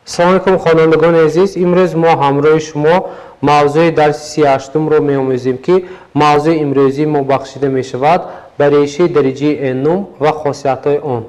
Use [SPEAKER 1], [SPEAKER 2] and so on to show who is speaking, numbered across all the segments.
[SPEAKER 1] Салом алейкум, хонандагони азиз. Имрӯз мо ҳамроҳи шумо мавзӯи дарси 38-ро меомӯзем, ки мавзӯи имрӯзии мо бахшида мешавад ба решаи дараҷаи n-ум ва хосиятҳои он.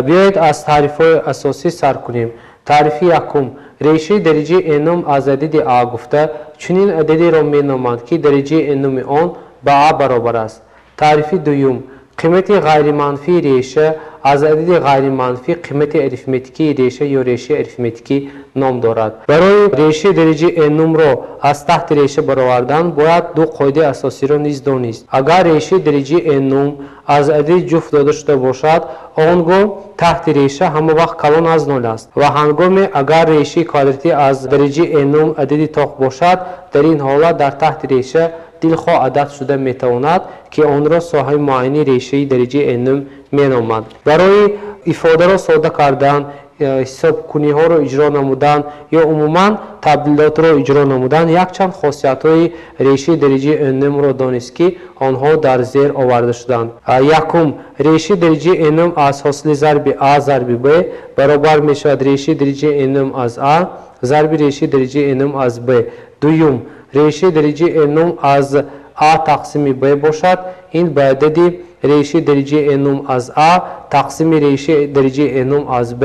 [SPEAKER 1] Биёед аз таърифҳои асосӣ сар кунем. Таърифи якум. Решаи дараҷаи n-ум аз адади а гуфта чунин ададеро меноманд, ки дараҷаи n-уми он ба а баробар аст. Таърифи дуюм. Қимати ғайриманфии реша аз адади ғайриманфӣ қимати арифметикии реша ё решаи арифметикӣ ном дорад. Барои решаи дараҷаи n-умро аз таҳти реша баровардан бояд ду қоидаи асосиро низ донист. Агар решаи дараҷаи n-ум аз адади ҷуфт дода шуда бошад, он гоҳ таҳти реша ҳама вақт калон аз нол аст ва ҳангоме агар решаи квадратӣ аз дараҷаи n-ум адади тоқ бошад, дар ин ҳолат дар таҳти реша дилхоҳ адад шуда метавонад, ки онро соҳаи муайяни решаи дараҷаи n-ум меноманд. Барои ифодаро сода кардан, ҳисобкуниҳоро иҷро намудан ё умуман табдилотро иҷро намудан якчанд хосиятҳои решаи дараҷаи n-умро донист, ки онҳо дар зер оварда шуданд. Якум, решаи дараҷаи n-ум аз ҳосили зарби а зарби б баробар мешавад решаи дараҷаи n-ум аз а зарби решаи дараҷаи n-ум аз б. Дуюм, решаи дараҷаи n-ум аз а тақсими б бошад, ин ба адади решаи дараҷаи n-ум аз а тақсими решаи дараҷаи n-ум аз б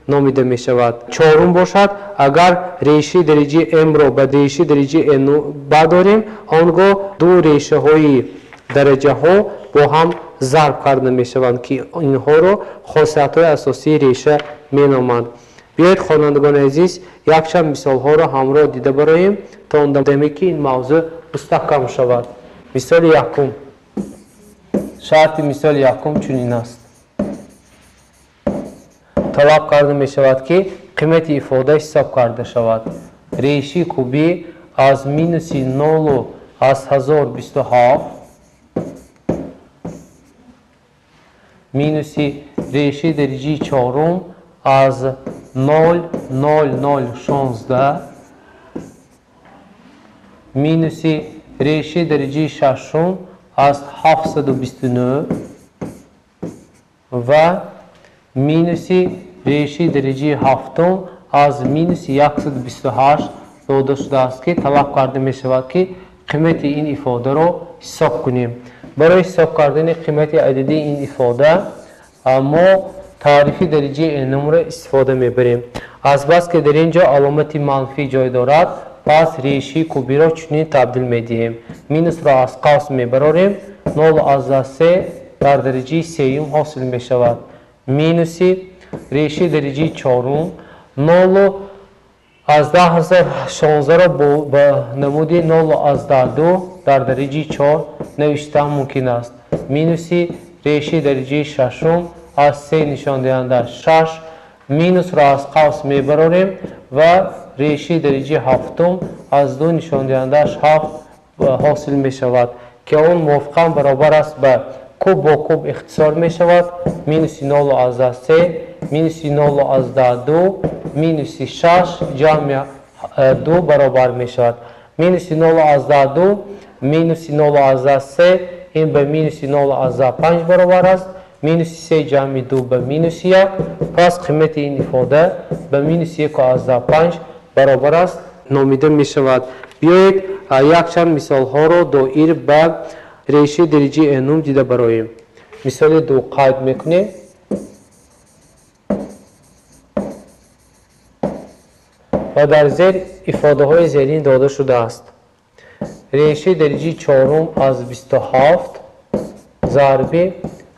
[SPEAKER 1] номида мешавад. Чорум бошад, агар решаи дараҷаи m-ро ба решаи дараҷаи n бардорем, он гоҳ ду решаҳои дараҷаҳо бо ҳам зарб карда мешаванд, ки инҳоро хосиятҳои асосии реша меноманд. Биёед, хонандагони азиз, якчанд мисолҳоро ҳамроҳ дида бароем, то он даме ки ин мавзӯъ мустаҳкам шавад. Мисоли якум. Шарти мисоли якум чунин аст. Талаб карда мешавад, ки қимати ифода ҳисоб карда шавад. Реши кубӣ аз минуси нолу аз ҳазор бисту ҳафт минуси реши дараҷаи чорум аз нол нол нол шонздаҳ минуси реши дараҷаи шашум аз ҳафтсаду бисту нӯҳ ва минуси реши дараҷаи ҳафтум аз минуси яксаду бисту ҳашт дода шудааст, ки талаб карда мешавад, ки қимати ин ифодаро ҳисоб кунем. Барои ҳисоб кардани қимати ададии ин ифода мо таърифи дараҷаи n-умро истифода мебарем. Азбаски дар ин ҷо аломати манфӣ ҷой дорад, пас реши кубиро чунин табдил медиҳем. Минусро аз қавс мебарорем, нол аз се дар дараҷаи сеюм ҳосил мешавад. Минуси реши дараҷаи чорум нолу аз даҳ ҳазор шонздаҳро ба намуди нолу аз даҳ ду дар дараҷаи чор навиштан мумкин аст. Минуси реши дараҷаи шашум аз се нишондиҳанда шаш, минусро аз қавс мебарорем ва реши дараҷаи ҳафтум аз ду нишондиҳандааш ҳафт ҳосил мешавад, ки он мувофиқан баробар аст ба куб бо куб ихтисор мешавад, минуси нолу аз даҳ се, минуси нолу аз даҳ ду, минуси шаш ҷамъи ду баробар мешавад. Минуси нолу аз даҳ ду, минуси нолу аз даҳ се, ин ба минуси нолу аз даҳ панҷ баробар аст. Минуси се ҷамъи ду ба минуси як, пас қимати ин ифода ба минуси яку аз даҳ панҷ баробар аст номида мешавад. Биёед якчанд мисолҳоро доир ба решаи дараҷаи n-ум дида бароем. Мисоли ду қайд мекунем. Ва дар зер ифодаҳои зерин дода шудааст. Решаи дараҷаи чорум аз бисту ҳафт зарби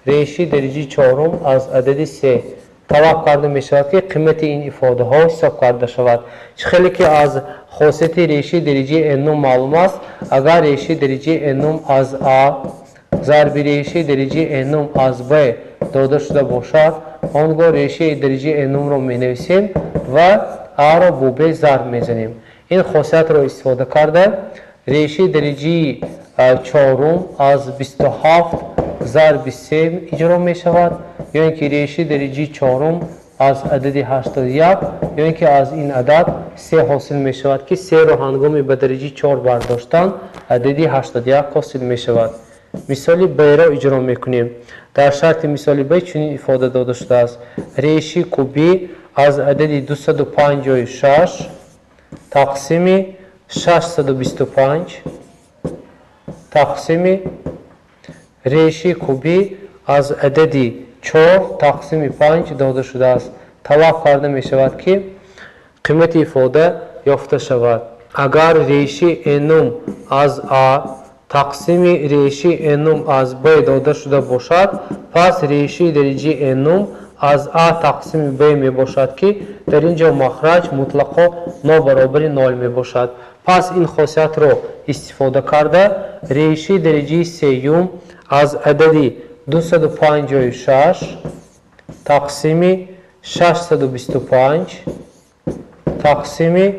[SPEAKER 1] решаи дараҷаи чорум аз адади се. Талаб карда мешавад, ки қимати ин ифодаҳо ҳисоб карда шавад. Чӣ хеле ки аз хосияти решаи дараҷаи n-ум маълум аст, агар решаи дараҷаи n-ум аз а зарби решаи дараҷаи n-ум аз б дода шуда бошад, он гоҳ решаи дараҷаи n-умро менависем ва а-ро бо б зарб мезанем. Ин хосиятро истифода карда решаи дараҷаи чорум аз бисту ҳафт зарби се иҷро мешавад, ё ин ки решаи дараҷаи чорум аз адади ҳаштоду як, ё ин ки аз ин адад се ҳосил мешавад, ки серо ҳангоми ба дараҷаи чор бардоштан адади ҳаштоду як ҳосил мешавад. Мисоли б-ро иҷро мекунем. Дар шарти мисоли б чунин ифода дода шудааст. Реши кубӣ аз адади 256 тақсими 625 тақсими реши кубӣ аз адади 4 тақсими 5 дода шудааст. Талаб карда мешавад, ки қимати ифода ёфта шавад. Агар реши n аз а тақсими реши n аз б дода шуда бошад, пас реши дараҷаи n аз а тақсими б мебошад, ки дар ин ҷо махраҷ мутлақо нобаробари 0 мебошад. Пас ин хосиятро истифода карда реши дараҷаи сеюм аз адади 256 тақсими 625 тақсими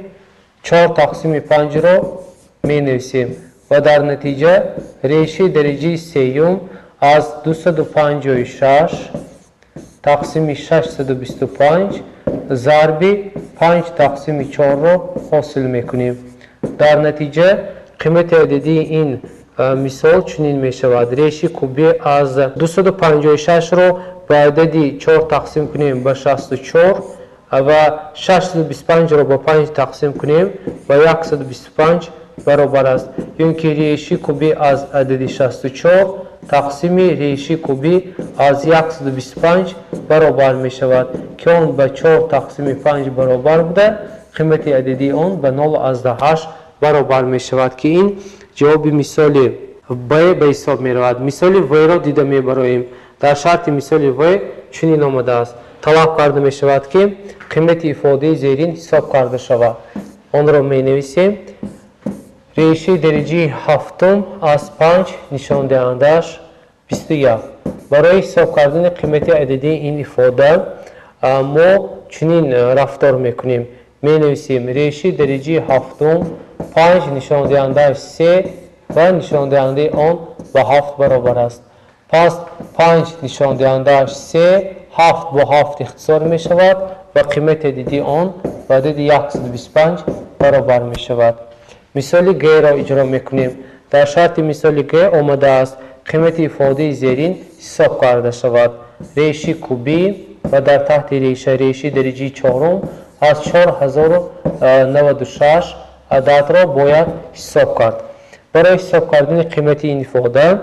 [SPEAKER 1] 4 тақсими 5-ро менависем ва дар натиҷа реши дараҷаи сеюм аз 256 тақсими 625 зарби 5 тақсими 4-ро ҳосил мекунем. Дар натиҷа қимати ададии ин мисол чунин мешавад. Реши кубӣ аз 256-ро ба адади 4 тақсим кунем ба 64 ва 625-ро ба 5 тақсим кунем ба 125 баробар аст. Ё ин ки реши кубӣ аз адади 64 тақсими реши кубӣ аз 125 баробар мешавад, ки он ба 4 тақсими 5 баробар буда, қимати ададии он ба 0,8 баробар мешавад, ки ин ҷавоби мисоли Б ба ҳисоб меравад. Мисоли В-ро дида мебароем. Дар шарти мисоли В чунин омадааст. Талаб карда мешавад, ки қимати ифодаи зерин ҳисоб карда шавад. Онро менависем. Реши дараҷаи ҳафтум аз 5 нишондиҳандааш 21. Барои ҳисоб кардани қимати ададии ин ифода мо чунин рафтор мекунем. Менависем реши дараҷаи ҳафтум 5 нишондиҳандааш 3 ва нишондиҳандаи он ба 7 баробар аст. Пас 5 нишондиҳандааш 3, 7 бо 7 ихтисор мешавад ва қимати ададии он ба адади 125 баробар мешавад. Мисоли Г-ро иҷро мекунем. Дар шарти мисоли Г омадааст қимати ифодаи зерин ҳисоб карда шавад. Реши кубӣ ва дар таҳти реша реши дараҷаи чорум аз 4096 ададро бояд ҳисоб кард. Барои ҳисоб кардани қимати ин ифода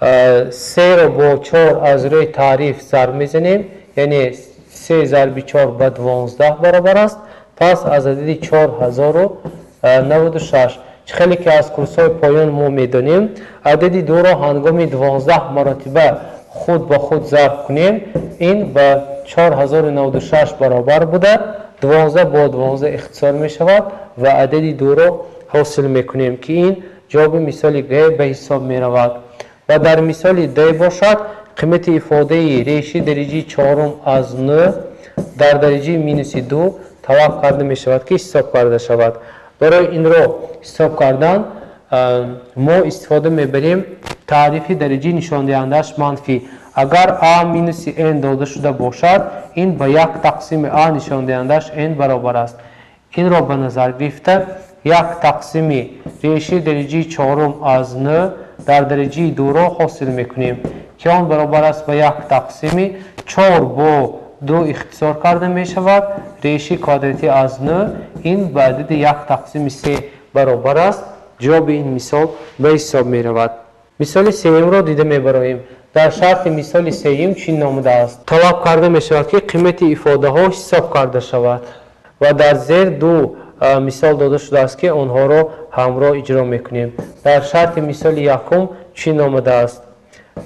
[SPEAKER 1] 3-ро бо 4 аз рӯи таъриф зарб мезанем, яъне 3 зарби 4 ба 12 баробар аст. Пас аз адади 4096, чӣ хеле ки аз курсҳои поён мо медонем, адади 2-ро ҳангоми 12 маротиба худ ба худ зарб кунем, ин ба 4096 баробар буда, 12 бо 12 ихтисор мешавад ва адади 2-ро ҳосил мекунем, ки ин ҷавоби мисоли Г ба ҳисоб меравад. Ва дар мисоли Д бошад, қимати ифодаи реши дараҷаи чорум аз 9 дар дараҷаи минуси 2 талаб карда мешавад, ки ҳисоб карда шавад. Барои инро ҳисоб кардан мо истифода мебарем таърифи дараҷаи нишондиҳандааш манфӣ. Агар а минуси n дода шуда бошад, ин ба 1 тақсими а нишондиҳандааш n баробар аст. Инро ба назар гирифта 1 тақсими реши дараҷаи чорум аз 9 дар дараҷаи 2-ро ҳосил мекунем, ки он баробар аст ба 1 тақсими 4 бо 2 ихтисор карда мешавад, реши квадратӣ аз 9 ин ба адади 1 тақсими 3 баробар аст. Ҷавоби ин мисол ба ҳисоб меравад. Мисоли сеюмро дида мебароем. Дар шарти мисоли сеюм чунин номудааст. Талаб карда мешавад, ки қимати ифодаҳо ҳисоб карда шавад ва дар зер ду мисол дода шудааст, ки онҳоро ҳамроҳ иҷро мекунем. Дар шарти мисоли якум чунин омадааст.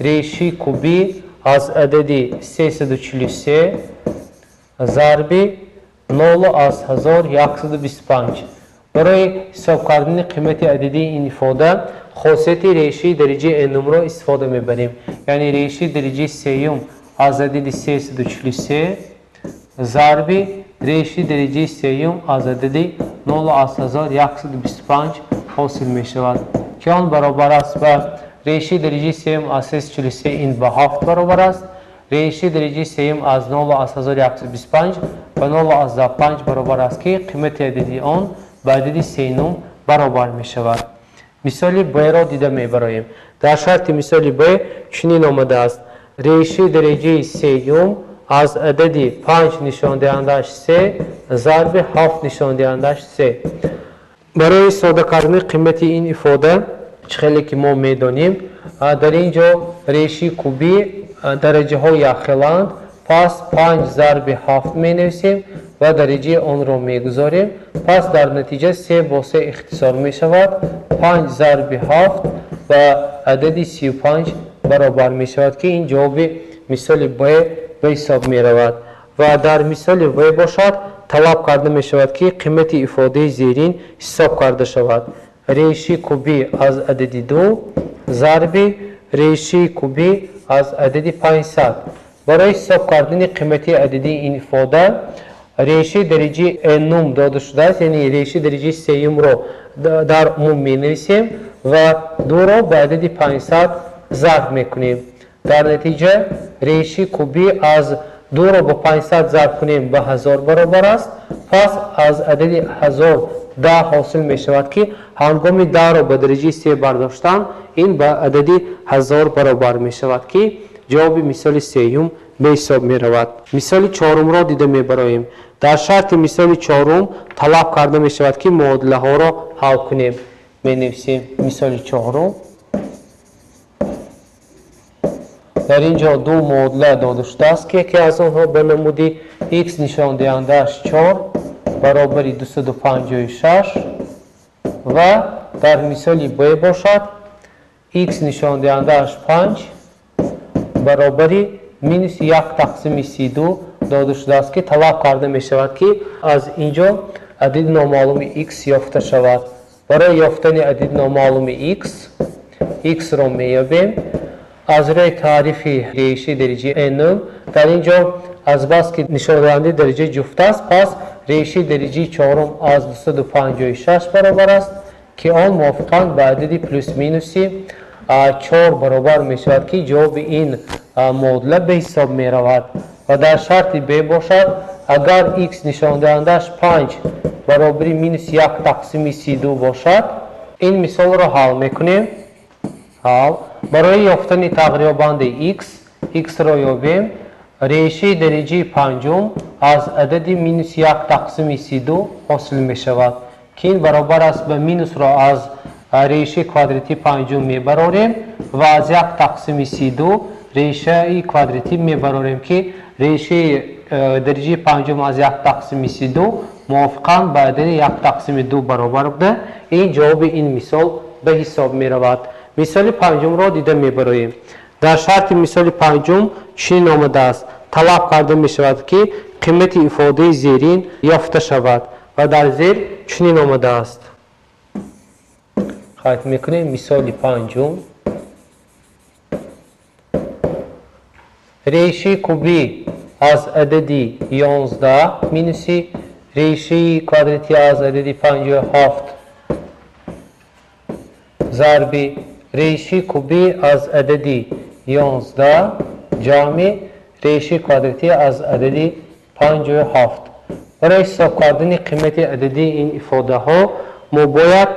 [SPEAKER 1] Реши кубӣ аз адади 343 зарби 0,1125. Барои ҳисоб кардани қимати ададии ин ифода хосияти решии дараҷаи n-ро истифода мебарем. Яъне реши дараҷаи сеюм аз адади 343 зарби реши дараҷаи сеюм аз адади 0,1125 ҳосил мешавад, ки он баробар аст ба реши дараҷаи сеюм аз 343 ин ба 7 баробар аст. Реши дараҷаи сеюм аз 0,1125 ба 0,5 баробар аст, ки қимати ададии он ба адади 3 баробар мешавад. Мисоли Б-ро дида мебароем. Дар шарти мисоли Б чунин омадааст. Реши дараҷаи сеюм аз адади 5 нишондиҳандааш 3 зарби 7 нишондиҳандааш 3. Барои сода кардани қимати ин ифода, чӣ хеле ки мо медонем, дар ин ҷо реши кубӣ дараҷаҳо якхеланд, пас 5 зарби 7 менависем ва дараҷаи онро мегузорем. Пас дар натиҷа 3 бо 3 ихтисор мешавад, 5 зарби 7 ба адади 35 баробар мешавад, ки ин ҷавоби мисоли Б ба ҳисоб меравад. Ва дар мисоли В бошад, талаб карда мешавад, ки қимати ифодаи зерин ҳисоб карда шавад. Реши кубӣ аз адади 2 зарби реши кубӣ аз адади 500. Барои ҳисоб кардани қимати ададии ин ифода реши дараҷаи n дода шудааст, яъне реши дараҷаи сеюмро дар умум менависем ва 2-ро ба адади 500 зарб мекунем. Дар натиҷа реши кубӣ аз 2-ро ба 500 зарб кунем ба 1000 баробар аст. Пас аз адади 1000 10 ҳосил мешавад, ки ҳангоми 10-ро ба дараҷаи 3 бардоштан ин ба адади 1000 баробар мешавад, ки ҷавоби мисоли сеюм ба ҳисоб меравад. Мисоли чорумро дида мебароем. Дар шарти мисоли чорум талаб карда мешавад, ки муодилаҳоро ҳал кунем. Менависем мисоли чорум. Дар ин ҷо ду муодила дода шудааст, ки яке аз онҳо ба намуди x нишондиҳандааш 4 баробари 256 ва дар мисоли Б бошад x нишондиҳандааш 5 баробари минус 1 тақсими 32 дода шудааст, ки талаб карда мешавад, ки аз ин ҷо адади номаълуми x ёфта шавад. Барои ёфтани адади номаълуми x, x-ро меёбем аз рӯи таърифи реши дараҷаи n. Дар ин ҷо азбаски нишондиҳандаи дараҷаи ҷуфт аст, пас реши дараҷаи чорум аз 256 баробар аст, ки он мувофиқан ба адади плюс-минуси 4 баробар мешавад, ки ҷавоби ин муодила ба ҳисоб меравад. Ва дар шарти Б бошад, агар x нишондиҳандааш 5 баробари минус 1 тақсими 32 бошад, ин мисолро ҳал мекунем. Ҳал. Барои ёфтани тағйирёбандаи x, x-ро ёбем. Реши дараҷаи панҷум аз адади минус 1 тақсими 32 ҳосил мешавад, ки ин баробар аст ба минусро аз реши квадрати панҷум мебарорем ва аз 1 тақсими 32 решаи квадратӣ мебарорем, ки решаи дараҷаи панҷум аз 1 тақсими 32 мувофиқан ба адади 1 тақсими 2 баробар буда. Ин ҷавоби ин мисол ба ҳисоб меравад. Мисоли панҷумро дида мебароем. Дар шарти мисоли панҷум чунин омадааст: талаб карда мешавад, ки қимати ифодаи зерин ёфта шавад ва дар зер чунин омадааст. Қайд мекунем мисоли панҷум. Реши кубӣ аз адади 11 минуси реши квадратӣ аз адади 57 зарби реши кубӣ аз адади 11 ҷамъи реши квадратӣ аз адади 57. Барои ҳисоб кардани қимати ададии ин ифодаҳо мо бояд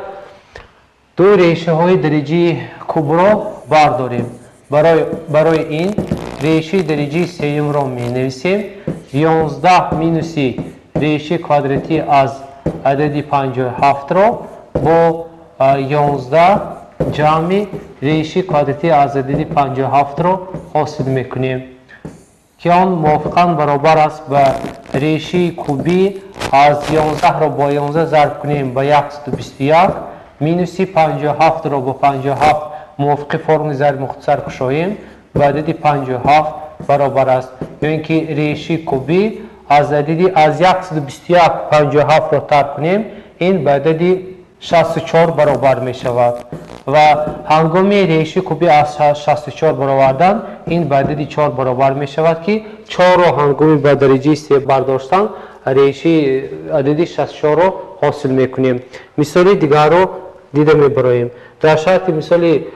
[SPEAKER 1] ду решаҳои дараҷаи кубро бардорем. Барои ин реши дараҷаи сеюмро менависем. 11 минуси реши квадратӣ аз адади 57-ро бо 11 ҷамъи реши квадратӣ аз адади 57-ро ҳосил мекунем, ки он мувофиқан баробар аст ба реши кубӣ аз 11-ро бо 11 зарб кунем ба 121 минуси 57-ро бо 57 мувофиқи формули зарби мухтасар кушоем ба адади 57 баробар аст. Ё ин ки реши кубӣ аз адади аз 121 57-ро тарк кунем, ин ба адади 64 баробар мешавад. Ва ҳангоми реши кубӣ аз 64 баровардан, ин ба адади 4 баробар мешавад, ки 4-ро ҳангоми ба дараҷаи 3 бардоштан реши адади 64-ро ҳосил мекунем. Мисоли дигарро дида мебароем. Дар шарти мисоли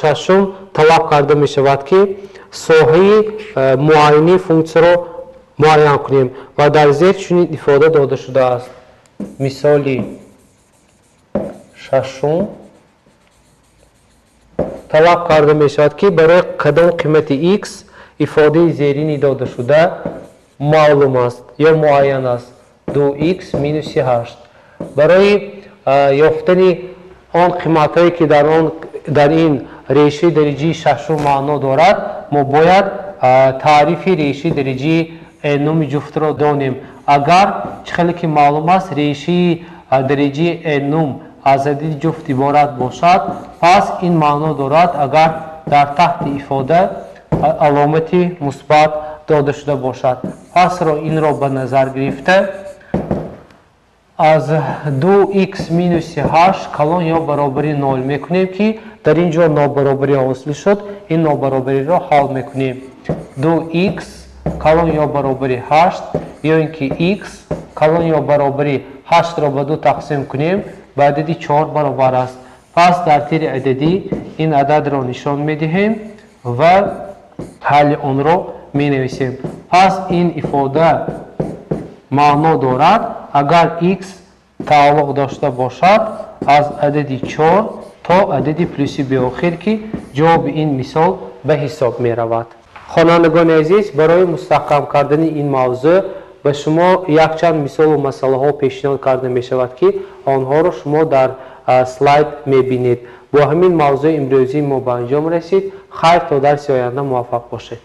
[SPEAKER 1] шашум талаб карда мешавад, ки соҳаи муайяни функсияро муайян кунем ва дар зер чунин ифода дода шудааст. Мисоли шашум талаб карда мешавад, ки барои кадом қимати x Ифодаи зерини додашуда маълум аст ё муайян аст: 2х минуси 8. Барои ёфтани он қиматҳое, ки дар ин решаи дараҷаи шашум маъно дорад, мо бояд таърифи решаи дараҷаи n-уми ҷуфтро донем. Агар чӣ хеле ки маълум аст, решаи дараҷаи n-ум аз адади ҷуфт иборат бошад, пас ин маъно дорад, агар дар таҳти ифода аломати мусбат дода шуда бошад. Пас инро ба назар гирифта аз 2х минуси 8 калон ё баробари 0 мекунем, ки дар ин ҷо нобаробарӣ ҳосил шуд. Ин нобаробариро ҳал мекунем. 2х калон ё баробари 8 ё ин ки х калон ё баробари 8-ро ба 2 тақсим кунем, ба адади 4 баробар аст. Пас дар тири ададӣ ин ададро нишон медиҳем ва ҳалли онро менависем. Пас ин ифода маъно дорад, агар х тааллуқ дошта бошад аз адади 4 то адади плюси беохир, ки ҷавоби ин мисол ба ҳисоб меравад. Хонандагони азиз, барои мустаҳкам кардани ин мавзӯъ ба шумо якчанд мисолу масъалаҳо пешниҳод карда мешавад, ки онҳоро шумо дар слайд мебинед. Бо ҳамин мавзӯи имрӯзии мо ба анҷом расид. Хайр, то дарси оянда муваффақ бошед.